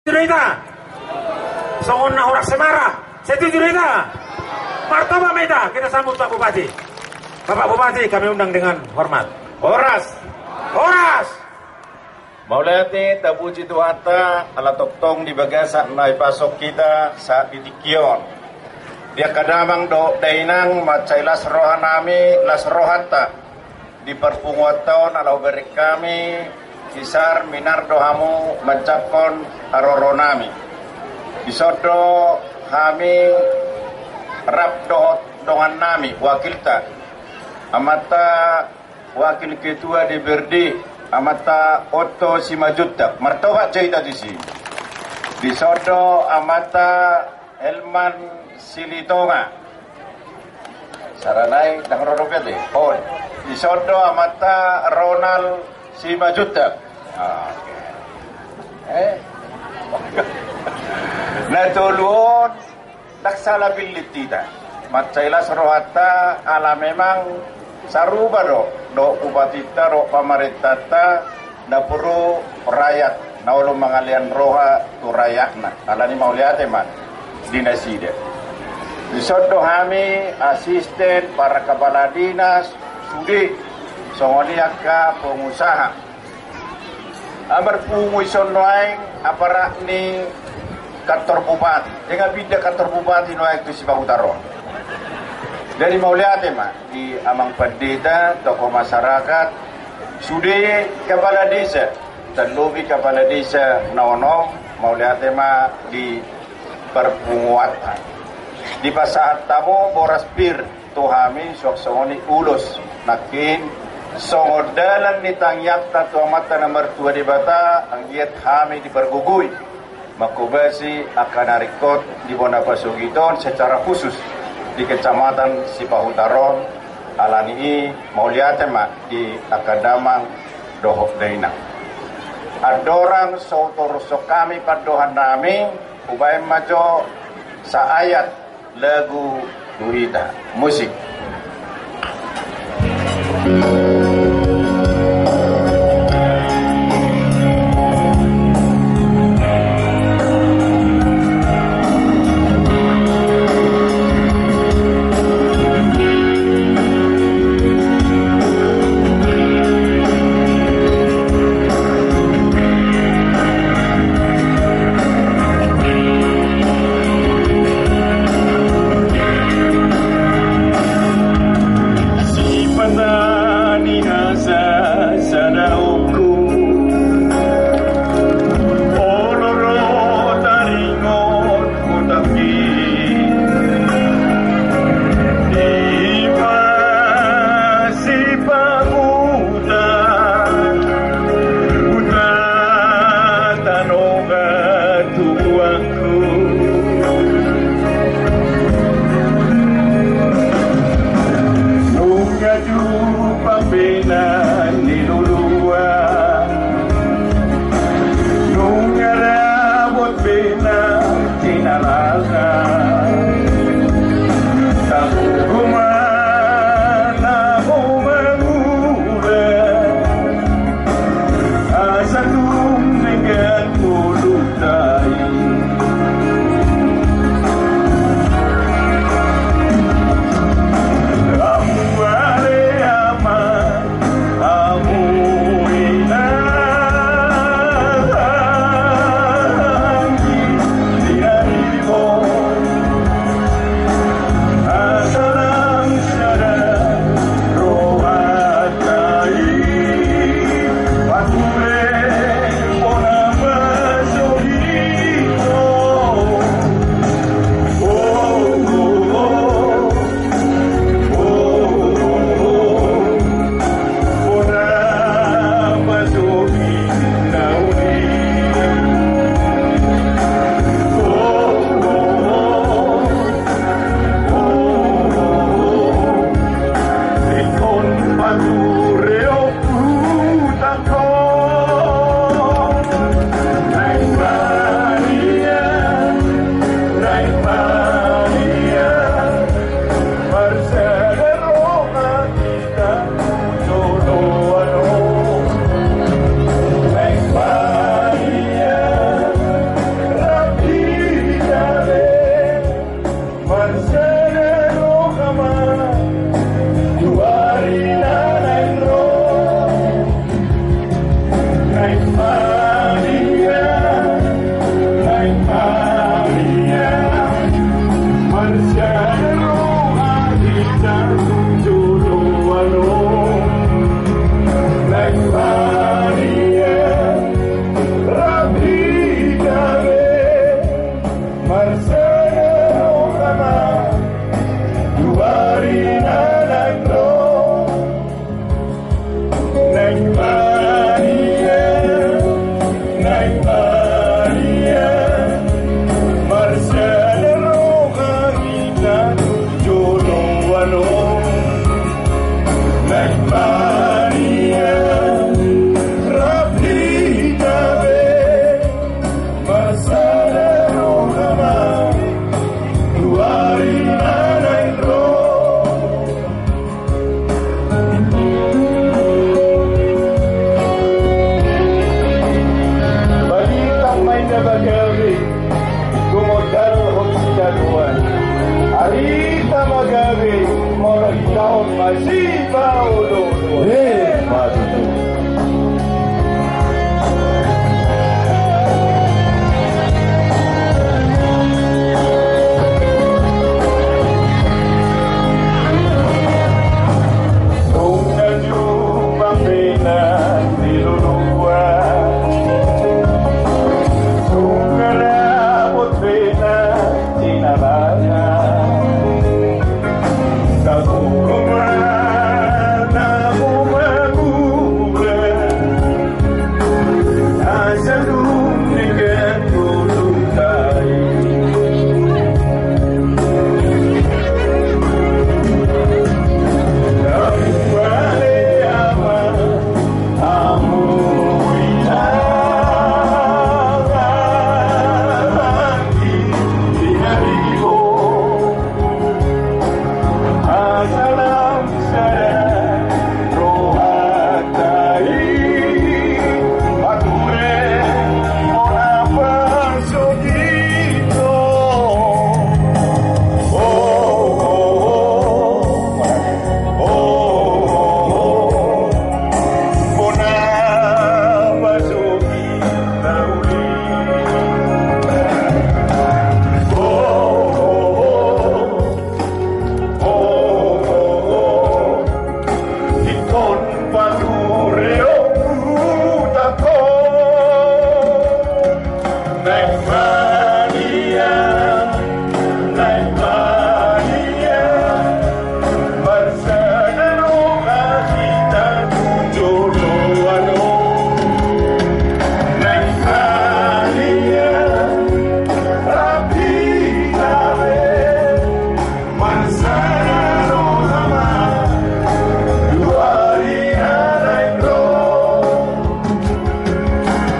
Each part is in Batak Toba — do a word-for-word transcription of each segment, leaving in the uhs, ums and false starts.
Setuju do hita? Songon na horas semara. Setuju do hita? Martoba ma hita, kita sambut Pak Bupati. Bapak Bupati, kami undang dengan hormat. Horas. Horas. Mauliate, tapuji Tuhanta, ala tongtong di bagasan na dipasok hita sahat di tingki on. Di angka damang dohot dainang, mansai las rohanami, las rohanta. Di parpunguanta on ala hubereng hami, Isar, minar do hamu manjangkon haroronami. Dison do hami rap dohot dongannami, wakilta. Amanta wakil ketua D P R D, amanta Otto Simanjuntak. Martoba jo hita disi. Dison do amanta Helman Silitonga. Saranai ndang ro dope ate. Oh, dison do amanta Ronald Simanjuntak. Ah, oke. Eh? Na tolu on ndang sala pillit hita. Mansai las rohanta ala memang sarupa do dohot bupatinta dohot pamarentanta, na boru rakyat, na olo mangalean roha tu rakyatna. Alani mauliate ma di nasida. Dison do hami asisten, para kepala dinas, sude songon i angka pengusaha. Ambar pungu ison nuaeng aparat ni kantor bupati. Jala pinda kantor bupati nuaeng tu Sipahutaron. Jadi mauliate ma di amang pandita, tokoh masyarakat, sude kepala desa, tarlobi kepala desa na onom, mauliate ma di parpunguanta. Dipasahat hamu boras pir tu hami suang songon i ulos. Nangkin songon dalan ni tangiangta tu Amanta na martua Debata, anggiat hami dipargogoi mangkobasi angka na ringkot di bona pasogit on secara khusus di Kecamatan Sipahutaron. Alani i mauliate ma di angka damang dohot dainang. Andorang so hutorushon hami pandohannami, hubaen ma jo saayat lagu tu hita. Musik. Sipata ni Badia, naeng badia, marsada roha hita tu joloan on. Naeng badia, rap hita be, marsada roha ma tu ari na naeng ro.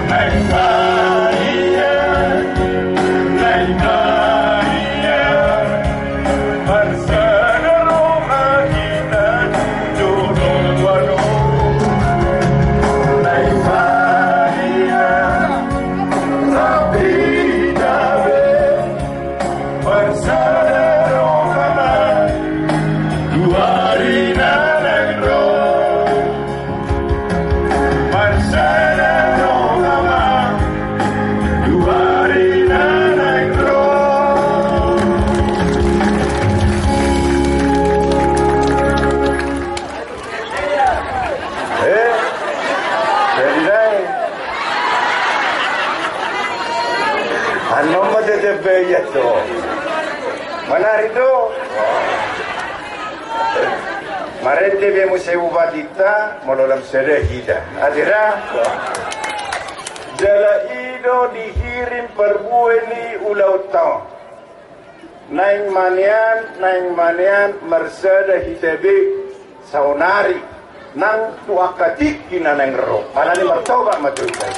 Naeng badia, naeng badia, marsada roha hita tu joloan on. Naeng badia, rap hita be, marsada roha ma tu ari na naeng ro. Marsada roha ma tu ari na naeng ro. Eh, jadi dai. Annon ma tetep be ia to. Manari do. Marende be muse bupatinta molo lam sada hita. Ate da. Jala i do dihirim parbue ni ulaonta on. Naeng manean, naeng manean, marsada hita be saonari nang tu angka tingki na naeng ro. Alani martopak ma tu hita i.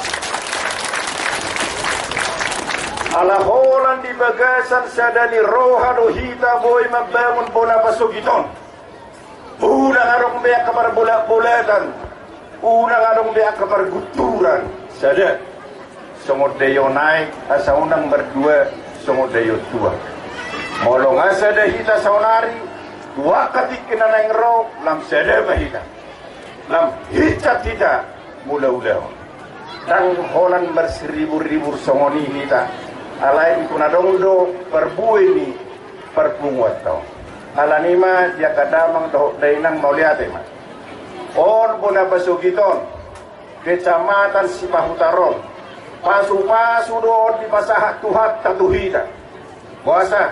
Ala holan di bagasan sada ni roha do hita boi mambangun bona pasogit on. Unang adong be angka parbolatbolatan, unang adong be angka pargunturan. Sada. Songon dai on aek, asa unang mardua songon dai on tuak. Molo nga sada hita saonari, tu angka tingki na naeng ro, lam sada ma hita. Lam hinsat hita mangula ulaon. Ndang holan marsiriburribur songon i hita. Alai ingkon adong do parbue ni parpunguanta on. Alani ma di angka damang dohot dainang, mauliate ma. On bona pasogit on, Kecamatan Sipahutar on, pasupasu do on dipasahat Tuhanta tu hita. Boasa?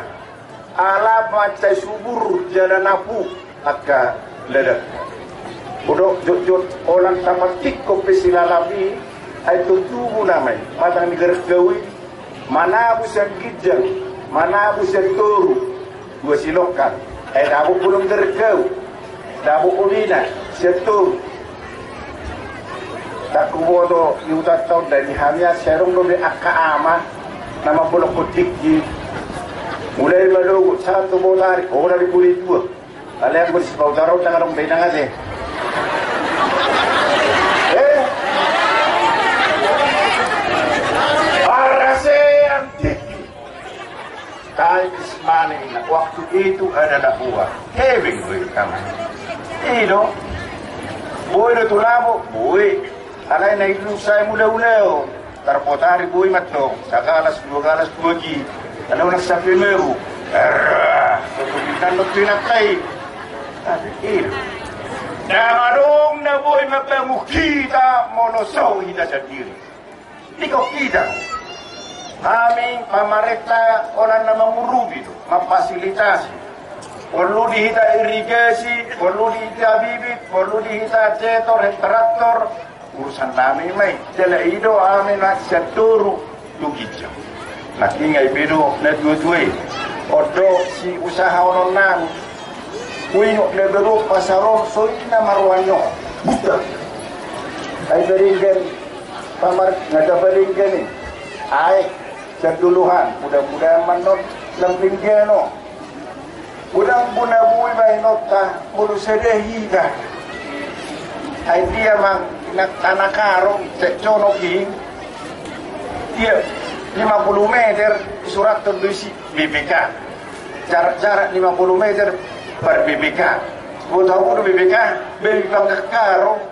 Ala mansai subur jala napu angka ladang. Hudok jotjot holan tapantikkon pe silalap i, ai tong tubu nama i, batang ni gargau i, manabu sian ginjang, manabu sian toru, dua silongkan. Ai dapot bolon gargau, dapot ubina sian toru. Ndang huboto di hutanta on, ndang di hami an sai adong dope angka ama na mambolongkon tingki. Mulai malogot sahat tu botari, holan di pudi dua. Alai anggo di Sipahutar on ndang adong be inang ate. Eh? Parasean tingki. Time is money, inna. Waktu itu adalah uang. Hepeng do i, amang. I do. Boi do tu labo, boi. Alai na i do sai mangula ulaon. Tarbotari boi mantong. Sagalas, dua galas, dua gi. Alai unang sampe mabuk. Erah. Topot inna do tu inanta i. Tapi i do. Ndang adong na boi mambangun hita molo so hita sandiri. Dikon hita. Hami pamarenta holan na mangurupi do, mamfasilitasi. Porlu di hita irigasi, porlu di hita bibit, porlu di hita jetor, traktor. Urusan nami ma i, jala i do hami na sian toru tu ginjang. Nangkin nga i pe do na tuatua i. On do siusahaononnami. Huingot na dua do pasar on, so i na marroha ni on. Buta. Ai badenggan. Pamar, nga dapot denggan i. Aek, sian duluhan, mudah-mudahan ma annon lam denggan on. Godang bona boi bahenonta, molo sada hita. Ai dia ma, na tanah karung, cek conok i. Dia, lima puluh meter, surathon do disi B P K. Jarak-jarak lima puluh meter per B P K. Boto hamu do B P K, beli panggang karung.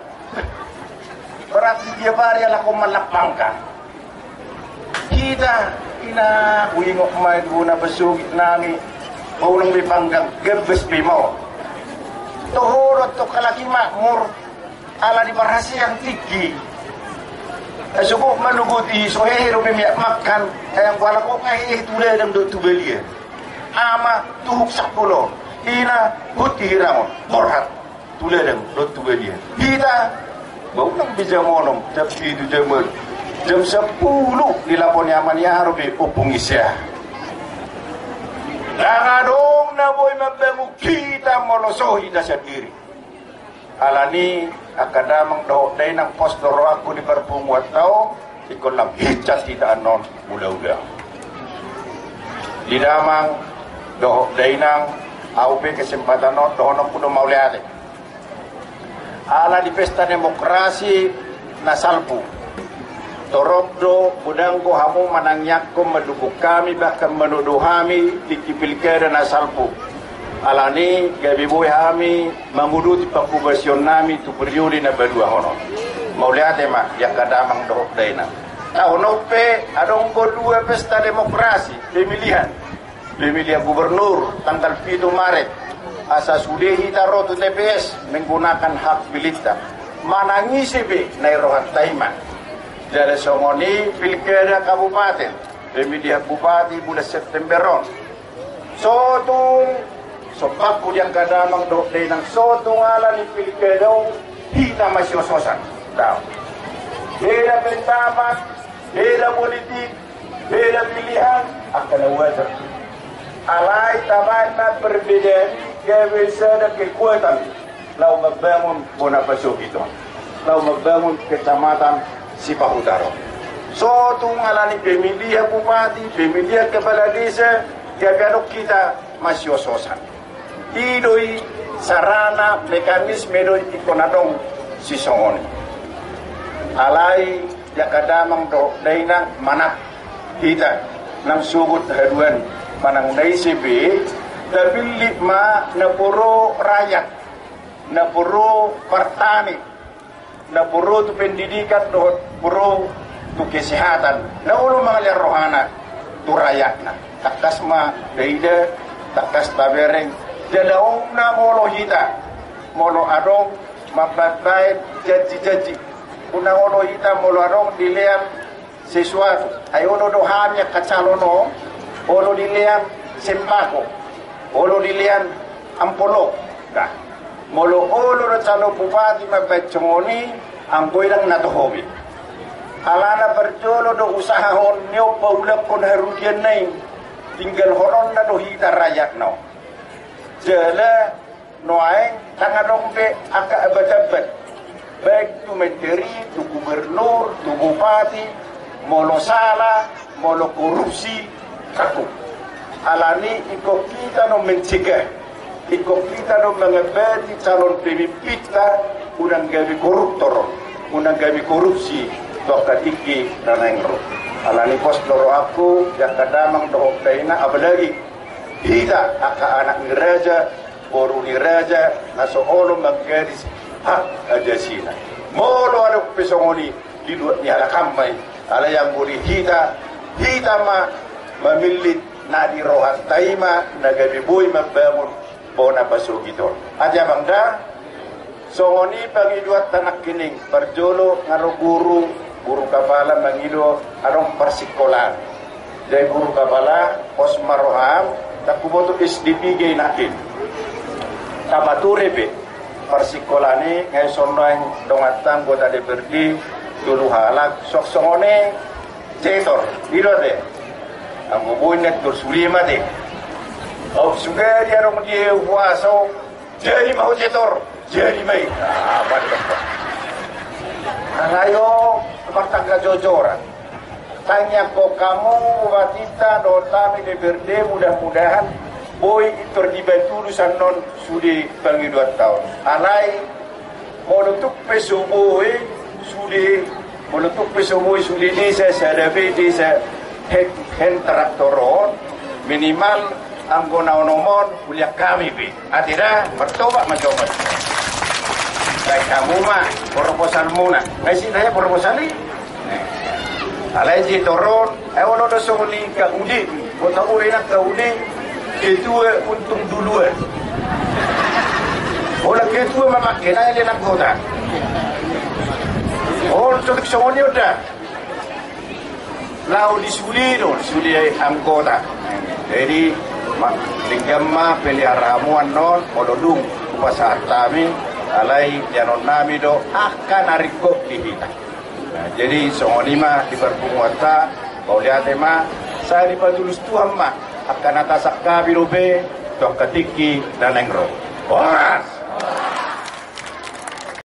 Berarti tiap hari alak on manlak panggang. Hita, inna, huingot ma i tu bona pasogit nami, paulak be panggang, gambas be ma on. Toho do tong halak i makmur, ala di parhaseang tingki. Asa gok manogot i, so hehe dope miak mangan. Ai anggo halak on nga hehe tu ladang dohot tu balian. Ama, tuhuk sampulu on. Ina, hut di hirangon. Borhat. Tu ladang dohot tu balian. Hita, ba unang be jam onom, jam pitu, jam ualu, jam sampulu dilapor ni ama ni aha dope ompung i sia. Ndang adong na boi mambangun hita molo so hita sandiri. Alani, angka damang dohot dainang, pos do rohangku di parpunguanta on, ingkon lam hincas hita annon mula-ula. Di damang dohot dainang, au pe kesempatan on dohononku do mauliate. Ala di pesta demokrasi na salpu. Torop do, godang do hamu manangiangkon, mandukung hami, bahkan manodo hami di pilkada na salpu. Alani gabe boi hami manguduti pangkubasionnami tu periode na paduahon on. Mauliate ma di angka damang dohot dainang. Taon on pe adong do dua pesta demokrasi pemilihan. Pemilihan gubernur tanggal pitu Maret. Asa sude hita ro tu T P S menggunakan hak pilihta. Manang ise pe na i rohanta i ma. Jala songon i pilkada kabupaten, pemilihan bupati bulan September on. Sotung, sombangku di angka damang dohot dainang, sotung ala ni pilkada on hita masios-siosan. Daong. Beda pendapat, beda politik, beda pilihan, angka na wajar. Alai tabaen ma perbedaan i gabe sada kekuatan laho mambangun bona pasogit on, laho mambangun kecamatan Sipahutaron. Sotung ala ni pemilihan bupati, pemilihan kepala desa, gabe adong hita masios-siosan. I do i sarana, mekanisme do i ingkon adong sisongon i. Alai di angka damang dohot dainang, manat hita nang sogot haduan manang na ise pe, tapillit ma na poro rakyat, na poro partani, na poro tu pendidikan dohot poro tu kesehatan, na olo mangalean rohana tu rakyatna. Tangkas ma taida, tangkas tabereng. Jala unang olo hita molo adong mambaen janji-janji. Unang olo hita molo adong dilean sesuatu. Ai olo do hami angka calon on, olo dilean sembako, olo dilean amplop. Nah, molo olo do calon bupati mambaen songon i, anggo i ndang na toho be. Alana parjolo do usahahon ni on paulakhon harugianna i, tinggalhononna do hita rakyatna on. Jala nuaeng ndang adong be angka abat-abat, baik tu menteri, tu gubernur, tu bupati, molo sala, molo korupsi, takut. Alani ingkon hita do mencegah, ingkon hita do mangambati calon pemimpinta unang gabe koruptor, unang gabe korupsi tu angka tingki na naeng ro. Alani pos do rohangku di angka damang dohot dainang, apalagi hita angka anak ni raja, boru ni raja, na so olo manggadis hak ajasina. Molo adong pe songon i di luat ni halak an ma i. Alai anggo di hita, hita ma mamillit na di rohanta i ma na gabe boi mambangun bona pasogit on. Ate abang da. Songon i pangidoanta nangkining, parjolo nga ro guru, guru kapala mangido adong parsikolaan. Jadi guru kapala, pos ma roham, ndang huboto S D piga i nangkin. Tapature pe parsikolaan i, nga i songon i donganta anggota D P R D tolu halak, songon i, Jetor, i do ate. Anggo boi na tor sude ma ate. Au sugari adong di huaso, jadi ma ho Jetor, jadi ma i. Ah, mantap. Alai ho martangga jojoran. Tangiangkon hamu, bupatinta dohot hami D P R D, mudah-mudahan boi pintor dibantu do sian on sude pangidoanta on. Alai molo tung pe so boi sude, molo tung pe so boi sude desa, sada pe desa, hen, hen traktor on, minimal anggo na onom on, ulian hami pe. Ate da, martoba ma jo. Baen hamu ma proposalmuna. Nga isi da proposal i. Alai Jetor on, eh, olo do songon i K U D. Kota ue na K U D, ketua untung duluan. Olo ketua ma pake na ele na kota. Olo songon i da. Laho di sude do, sude anggota. Jadi, ma-, denggan ma pelihara hamu annon, molo dung hupasahat hami, alai ianonnami do angka na ringkot di hita. Nah, jadi songon i ma di parpunguanta, mauliate ma, sai dipatulus Tuhan ma angka na tasangkapi dope tu angka tingki na naeng ro. Horas!